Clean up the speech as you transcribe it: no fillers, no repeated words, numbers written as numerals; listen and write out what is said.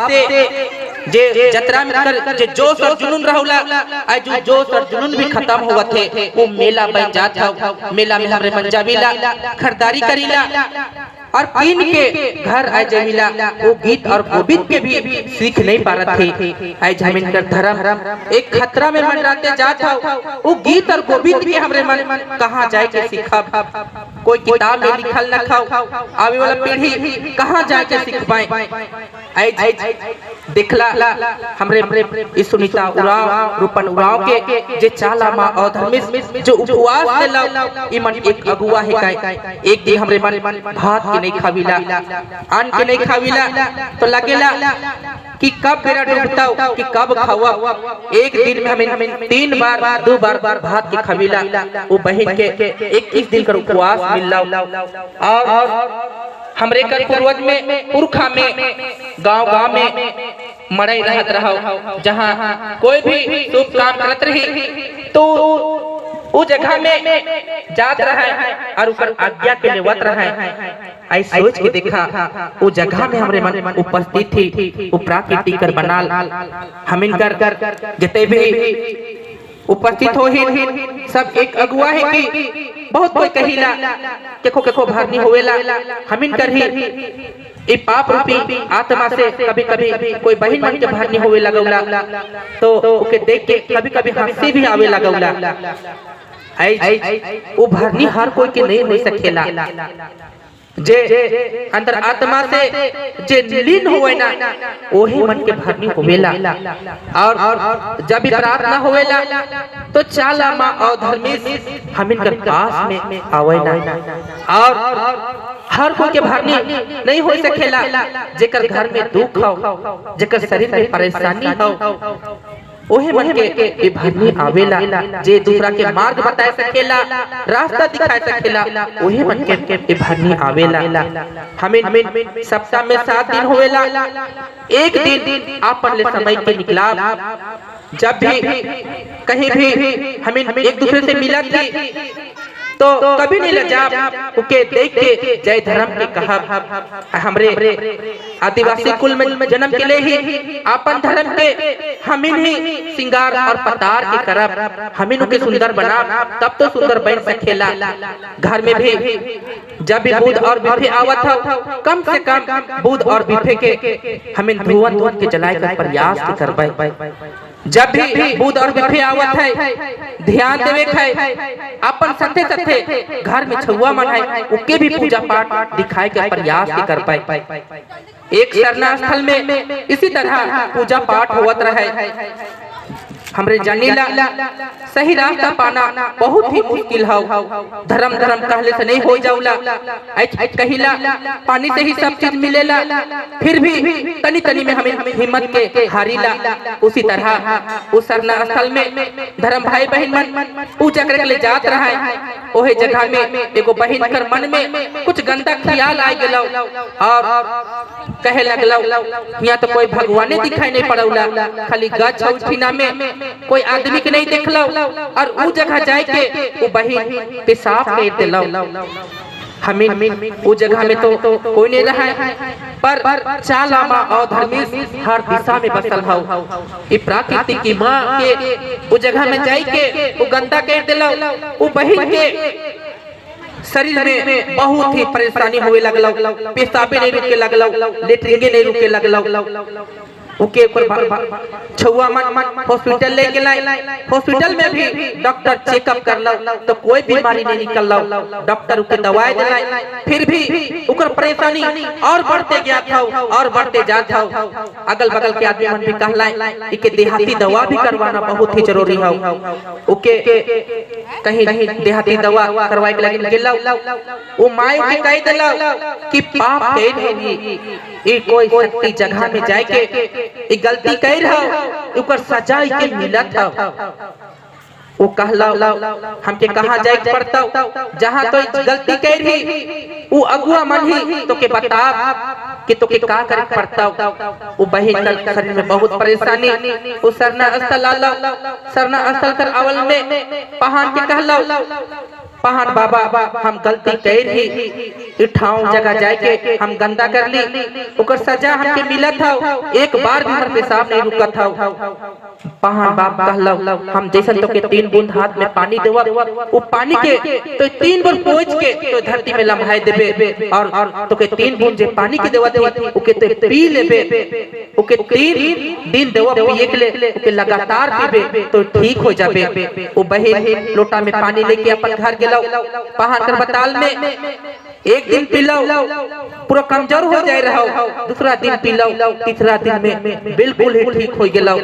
से जे जतरा में कर जे जोश और जुनून रहूला, आज जो जोश और जुनून भी खत्म होवत है। वो मेला बन जात हव। मेला में हमरे मन जाविला, खरीदारी करीला और कीन के घर आ जाविला। वो गीत और गोविंद के भी सीख नहीं पा रहे थे। आज हम इनकर धर्म एक खतरा में मंडराते जात हव। वो गीत और गोविंद के हमरे मन कहाँ जाए के सीखब? कोई किताब में लिखल न खाओ। आवे वाला पीढ़ी कहाँ जाए के सीख पाए? आज देखला, हमरे इस सुनीता उरांव, रूपन उरांव के जे चाला माँ और धर्मेश जो उपवास देला, ई मन एक अगुआ है काय। एक दिन हमरे मन भात के नहीं खाविला, अन्न के नहीं खाविला, तो लगेला कि कब मेरा डूबता, कि कब खावा। एक दिन में हमें तीन बार, दो बार बार भात के खाविला। वो बहन के 21 दिन का उपवास मिलला। और हमरे कर पूर्वज में, पुरखा में, गांव गांव में मड़ई रहत रहो, जहां कोई भी शुभ काम करत रही तो वो जगह में जात रहे और ऊपर आज्ञा के लेवत रहे। आई सोच के देखा, वो जगह में हमरे मन उपस्थित थी। वो प्राकृतिक कर बनाल हमिन कर जितने भी उपस्थित हो ही, सब एक अगुआ है कि बहुत कोई कहिला, केको केको भरनी होवेला। हमिन कर ही ई पाप रूपी आत्मा से कभी कभी कोई बहन मन के भरनी होवे लगौला, तो ओके देख के कभी कभी हंसी भी आवे लगौला। आई वो भरनी हर कोई के नहीं हो सकेला। जे अंतर आत्मा से जे लीन होवे ना, वही मन के भरनी होवेला। और जब भी प्रार्थना होवेला तो चाला माँ और धर्मेश हमिन कर पास में आवे ना। और हर कोई के भरनी नहीं हो सकेला। जेकर घर में दुख हो, जेकर शरीर में परेशानी हो, ओहे मन के ये भरनी आवेला। जे दूसरा के मार्ग बताए सकेला, रास्ता दिखाए सकेला, ओहे मन के ये भरनी आवेला। हमें सप्ताह में 7 दिन होवेला, एक दिन आपन ले समय के निकला। जब भी कहीं भी हमें एक दूसरे से मिला थी तो कभी नहीं लजा, ओके देख के जय धर्म के कहा। हमरे आदिवासी कुल में जन्म के लिए ही आपन धर्म के हमिन ही सिंगार और पतार के करब, हमिन के सुंदर बना, तब तो सुंदर बन सकेला। घर में भी जब भी बुध और बिफे आवत हो, कम से कम बुध और बिफे के हमें धुआं धुआं के जलाए कर प्रयास के करबै। जब भी बुध और बिफे आवत है, ध्यान देवे है। अपन सथे सथे घर में छुआ मन है, उके भी पूजा पाठ दिखाए के प्रयास के कर पाए। एक सरना स्थल में इसी तरह पूजा पाठ होवत रहे। हमरे जानीला, सही रास्ता पाना बहुत ही मुश्किल हो। धर्म धर्म कहले से नहीं हो जाऊला। कहिला, पानी से ही सब चीज मिलेला, फिर भी तनी तनी में हमें हिम्मत के हारीला। उसी तरह उस सरना स्थल में धर्म भाई बहन मन पूजा करे के लिए जात रहा है। ओहे जगह में एगो बहन कर मन में कुछ गंदा ख्याल आ गेलो और कहे लगलो, यहाँ तो कोई भगवाने दिखाई नहीं पड़ौला, खाली गाछ उठिना में कोई आदमी के नहीं देखलो। और उ जगह जाए के वो बहन पेशाब कर दिलो। हमें वो जगह में तो कोई नहीं रहा है, पर चाला माँ और धर्मेश हर दिशा में बसल हो। ई प्रकृति की माँ के वो जगह में जाई के वो गंदा कर दिलो। वो बहन के शरीर में बहुत ही परेशानी होवे लगलो, पेशाबे नहीं रुके लगलो, लेटरिंगे नहीं रुके लगलो। ओके ओकर छुआ मन हॉस्पिटल ले गेलै। हॉस्पिटल में भी डॉक्टर चेकअप करलो तो कोई बीमारी नहीं निकललो। डॉक्टर ओके दवाई दिलाई, फिर भी ओकर परेशानी और बढ़ते गया था और बढ़ते जात था। अगल बगल के आदमी मन भी कहलाई कि देहाती दवा भी करवाना बहुत ही जरूरी है। ओके कहीं देहाती दवा करवाए के लगिन गेलो। वो माई के कह दिलो कि पाप कर रही, ई कोई शक्ति जगह में जाए के ई गलती कर रहा, ओकर सजा के मिलत है। वो कहला, हमके कहाँ जाए के पड़ता? जहाँ तो गलती कर रही, वो अगुआ मन ही तो के बता कि तो के का करे पड़ता। वो बहन कल शरीर में बहुत परेशानी। वो सरना स्थल आला। सरना स्थल कर अवल में पहान के कहला। पहाड़ बाबा, हम गलती कर ही, इ ठाव जगह जाए के हम गंदा कर ली, ओकर सजा हमके मिलत हव। एक बार भी हमर पेशाब नहीं रुकत हव। पहाड़ बाप कहलो, हम जैसन तो के 3 बूंद हाथ में पानी देवब, वो पानी के तो 3 बार पोंछ के तो धरती में लम्हाए देबे और तो के 3 बूंद जे पानी के देवत ही, ओके तो पी लेबे। ओके 3 दिन देवब पिए के ले, ओके लगातार पीबे तो ठीक हो जाबे। वो बहिन लोटा में पानी लेके अपन घर गेलो। पहाड़ कर बताल में एक दिन पिलो, पूरा कमजोर हो जाए रहो। दूसरा दिन पिलो, तीसरा दिन में बिल्कुल ही ठीक हो गेलो।